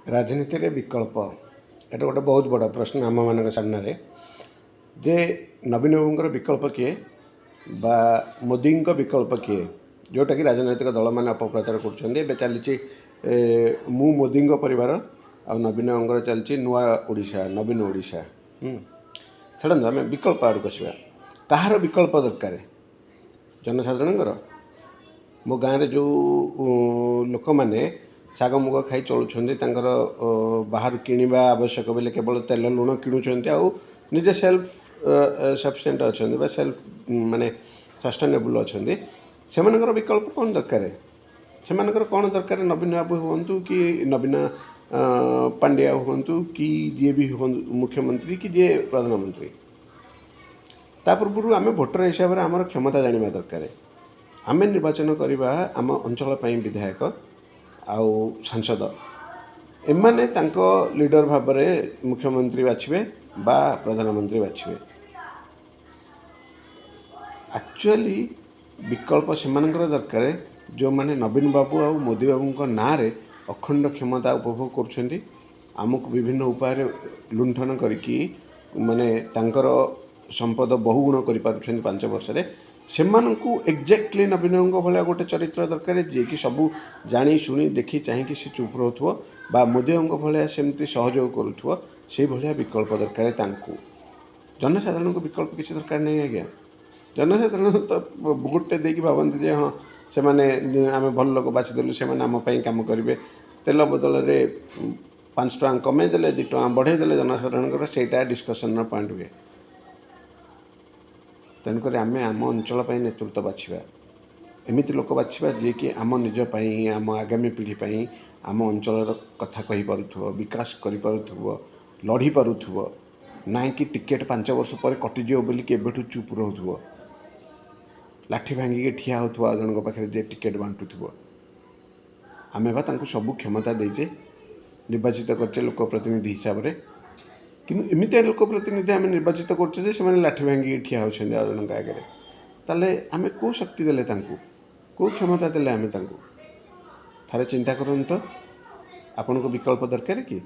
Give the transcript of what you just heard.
ରାଜନୀତିରେ ବିକଳ୍ପ, ଏଇଟା ଗୋଟେ ବହୁତ ବଡ଼ ପ୍ରଶ୍ନ ଆମମାନଙ୍କ ସାମ୍ନାରେ ଯେ ନବୀନ ବାବୁଙ୍କର ବିକଳ୍ପ କିଏ ବା ମୋଦିଙ୍କ ବିକଳ୍ପ କିଏ, ଯେଉଁଟାକି ରାଜନୈତିକ ଦଳମାନେ ଅପପ୍ରଚାର କରୁଛନ୍ତି। ଏବେ ଚାଲିଛି ମୁଁ ମୋଦିଙ୍କ ପରିବାର, ଆଉ ନବୀନ ବାବୁଙ୍କର ଚାଲିଛି ନୂଆ ଓଡ଼ିଶା, ନବୀନ ଓଡ଼ିଶା। ଛାଡ଼ନ୍ତୁ, ଆମେ ବିକଳ୍ପ ଆଡ଼କୁ ଆସିବା। କାହାର ବିକଳ୍ପ ଦରକାର? ଜନସାଧାରଣଙ୍କର। ମୋ ଗାଁରେ ଯେଉଁ ଲୋକମାନେ ଶାଗ ମୁଗ ଖାଇ ଚଳୁଛନ୍ତି, ତାଙ୍କର ବାହାରୁ କିଣିବା ଆବଶ୍ୟକ ବୋଇଲେ କେବଳ ତେଲ ଲୁଣ କିଣୁଛନ୍ତି, ଆଉ ନିଜେ ସେଲ୍ଫ ସଫିସିଏଣ୍ଟ ଅଛନ୍ତି ବା ସେଲ୍ଫ ମାନେ ସଷ୍ଟେନେବୁଲ୍ ଅଛନ୍ତି, ସେମାନଙ୍କର ବିକଳ୍ପ କ'ଣ ଦରକାର? ସେମାନଙ୍କର କ'ଣ ଦରକାର? ନବୀନ ବାବୁ ହୁଅନ୍ତୁ କି ନବୀନ ପାଣ୍ଡିଆ ହୁଅନ୍ତୁ କି ଯିଏ ବି ହୁଅନ୍ତୁ ମୁଖ୍ୟମନ୍ତ୍ରୀ କି ଯିଏ ପ୍ରଧାନମନ୍ତ୍ରୀ, ତା ପୂର୍ବରୁ ଆମେ ଭୋଟର ହିସାବରେ ଆମର କ୍ଷମତା ଜାଣିବା ଦରକାର। ଆମେ ନିର୍ବାଚନ କରିବା ଆମ ଅଞ୍ଚଳ ପାଇଁ ବିଧାୟକ ଆଉ ସାଂସଦ। ଏମାନେ ତାଙ୍କ ଲିଡ଼ର ଭାବରେ ମୁଖ୍ୟମନ୍ତ୍ରୀ ବାଛିବେ ବା ପ୍ରଧାନମନ୍ତ୍ରୀ ବାଛିବେ। ଆକ୍ଚୁଆଲି ବିକଳ୍ପ ସେମାନଙ୍କର ଦରକାର ଯେଉଁମାନେ ନବୀନ ବାବୁ ଆଉ ମୋଦି ବାବୁଙ୍କ ନାଁରେ ଅଖଣ୍ଡ କ୍ଷମତା ଉପଭୋଗ କରୁଛନ୍ତି, ଆମକୁ ବିଭିନ୍ନ ଉପାୟରେ ଲୁଣ୍ଠନ କରିକି ମାନେ ତାଙ୍କର ସମ୍ପଦ ବହୁଗୁଣ କରିପାରୁଛନ୍ତି 5 ବର୍ଷରେ। ସେମାନଙ୍କୁ ଏକ୍ଜାକ୍ଟଲି ନବୀନଙ୍କ ଭଳିଆ ଗୋଟେ ଚରିତ୍ର ଦରକାର, ଯିଏକି ସବୁ ଜାଣି ଶୁଣି ଦେଖି ଚାହିଁକି ସେ ଚୁପ୍ ରହୁଥିବ, ବା ମୋଦିଙ୍କ ଭଳିଆ ସେମିତି ସହଯୋଗ କରୁଥିବ। ସେଇଭଳିଆ ବିକଳ୍ପ ଦରକାର ତାଙ୍କୁ। ଜନସାଧାରଣଙ୍କୁ ବିକଳ୍ପ କିଛି ଦରକାର ନାହିଁ ଆଜ୍ଞା। ଜନସାଧାରଣ ତ ଭୋଟଟେ ଦେଇକି ଭାବନ୍ତି ଯେ ହଁ ସେମାନେ ଆମେ ଭଲ ଲୋକ ବାଛିଦେଲୁ, ସେମାନେ ଆମ ପାଇଁ କାମ କରିବେ। ତେଲ ବଦଳରେ 5 ଟଙ୍କା କମେଇ ଦେଲେ, 2 ଟଙ୍କା ବଢ଼େଇ ଦେଲେ, ଜନସାଧାରଣଙ୍କର ସେଇଟା ଡିସ୍କସନ୍ର ପଏଣ୍ଟ ହୁଏ। ତେଣୁକରି ଆମେ ଆମ ଅଞ୍ଚଳ ପାଇଁ ନେତୃତ୍ୱ ବାଛିବା, ଏମିତି ଲୋକ ବାଛିବା ଯିଏକି ଆମ ନିଜ ପାଇଁ, ଆମ ଆଗାମୀ ପିଢ଼ି ପାଇଁ ଆମ ଅଞ୍ଚଳର କଥା କହିପାରୁଥିବ, ବିକାଶ କରିପାରୁଥିବ, ଲଢ଼ି ପାରୁଥିବ, ନାଇଁ କି ଟିକେଟ୍ 5 ବର୍ଷ ପରେ କଟିଯିବ ବୋଲିକି ଏବେଠୁ ଚୁପ୍ ରହୁଥିବ, ଲାଠି ଭାଙ୍ଗିକି ଠିଆ ହେଉଥିବ ଆଉ ଜଣଙ୍କ ପାଖରେ ଯିଏ ଟିକେଟ୍ ବାଣ୍ଟୁଥିବ। ଆମେ ବା ତାଙ୍କୁ ସବୁ କ୍ଷମତା ଦେଇଛେ, ନିର୍ବାଚିତ କରିଛେ ଲୋକ ପ୍ରତିନିଧି ହିସାବରେ, କିନ୍ତୁ ଏମିତିଆ ଲୋକ ପ୍ରତିନିଧି ଆମେ ନିର୍ବାଚିତ କରୁଛେ ଯେ ସେମାନେ ଲାଠି ଭାଙ୍ଗିକି ଠିଆ ହେଉଛନ୍ତି ଆଉ ଜଣଙ୍କ ଆଗରେ। ତାହେଲେ ଆମେ କେଉଁ ଶକ୍ତି ଦେଲେ ତାଙ୍କୁ, କେଉଁ କ୍ଷମତା ଦେଲେ ଆମେ ତାଙ୍କୁ? ଥରେ ଚିନ୍ତା କରନ୍ତୁ ତ, ଆପଣଙ୍କୁ ବିକଳ୍ପ ଦରକାର କି?